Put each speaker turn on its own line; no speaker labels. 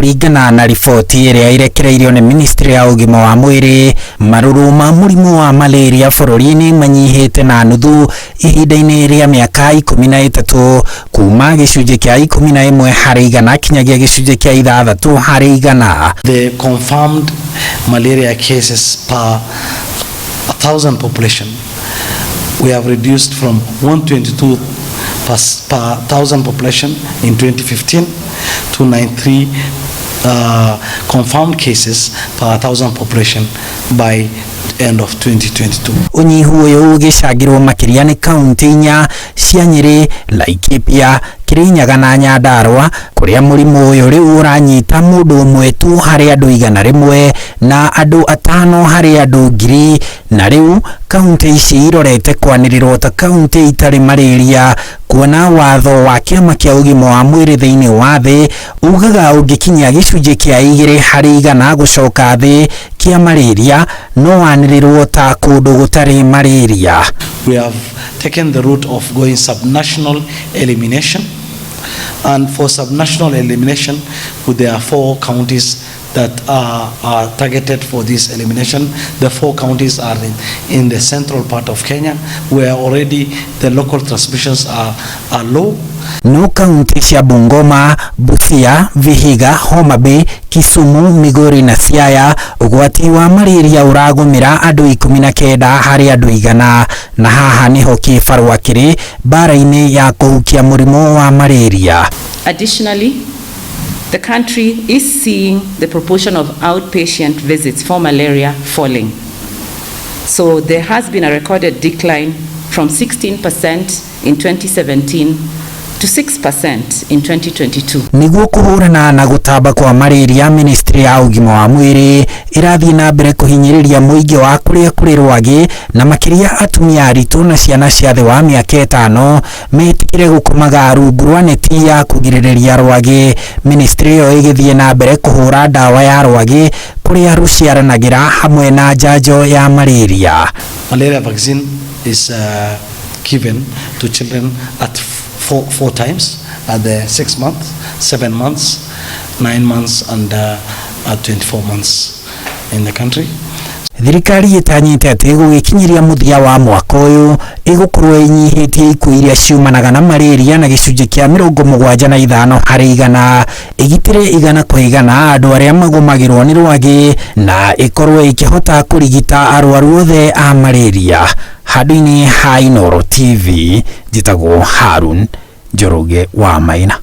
Kũringana na riboti ĩrĩa ĩrekereirio nĩ ministry ya ũgima wa mwĩrĩ, marũrũ ma mũrimũ wa malaria bũrũri-inĩ manyihĩte na nuthu ihinda-inĩ rĩa mĩaka 13, kuma gĩcunjĩ kĩa 11% kinyagia gĩcunjĩ kĩa 6%.
The confirmed malaria cases per 1,000 population, we have reduced from 122 per 1,000 population in 2015 to 93 confirmed cases per 1,000 population by end of 2022.
Ũnyihu ũyũ ũgĩcangĩrwo makĩria nĩ kaunti inya cia Nyĩrĩ, Laikipia, Kirinyaga na Nyandarua, kũrĩa mũrimũ ũyũ rĩu ũranyita mũndũ ũmwe tu harĩ andũ 100 na andũ 5 harĩ andũ 1,000, na rĩu kaunti ici irorete kwanĩrĩrwo ta kaunti itarĩ malaria, kuona watho wa kĩama kĩa ũgima wa mwĩrĩ thĩinĩ wa thĩ ugaga ũngĩkinyia gĩcunjĩ kĩa 2% gũcoka thĩ kĩa malaria no wanĩrĩrwo ta kũndũ gũtarĩ malaria.
We have taken the route of going subnational elimination, and for subnational elimination, there are 4 counties that are targeted for this elimination. The 4 counties are in the central part of Kenya, where already the local transmissions are low.
No kaunti cia Bungoma, Busia, Vihiga, Homa Bay, Kisumu, Migori na Siaya ũgwati wa malaria ũragũmĩra andũ 19 harĩ andũ 100, na haha nĩho kĩbarũa kĩrĩ mbara-inĩ ya kũhukia mũrimũ wa malaria.
Additionally, the country is seeing the proportion of outpatient visits for malaria falling. So there has been a recorded decline from 16% in 2017 to 6% in 2022.
Nĩguo kũhũrana na gũtamba kwa malaria, ministry ya ũgima wa mwĩrĩ ĩrathiĩ na mbere kũhinyĩrĩria mũingĩ wa kũrĩa kũrĩ rwagĩ, na makĩria atumia aritũ na ciana cia thĩ wa mĩaka 5 metĩkĩre gũkomaga rungu rwa neti ya kũgirĩrĩria rwagĩ. Ministry ĩyo ĩgĩthiĩ na mbere kũhũra ndawa ya rwagĩ kũrĩa rũciaranagĩra hamwe na njanjo ya malaria.
Malaria vaccine is given to children at four times, at the 6 months, 7 months, 9 months and at 24 months in the country.
Thirikari ĩtanyĩte atĩ gũgĩkinyĩria mũthia wa mwaka ũyũ ĩgũkorwo ĩnyihĩtie ikuũ iria ciumanaga na malaria na gĩcunjĩ kĩa 75%, ĩgitĩre 100% andũ arĩa magũmagĩrwo nĩ rwagĩ, na ĩkorwo ĩkĩhota kũrigita arwaru othe a malaria. Handũ-inĩ ha Inooro TV, njĩtagwo Harun Njoroge wa Maina.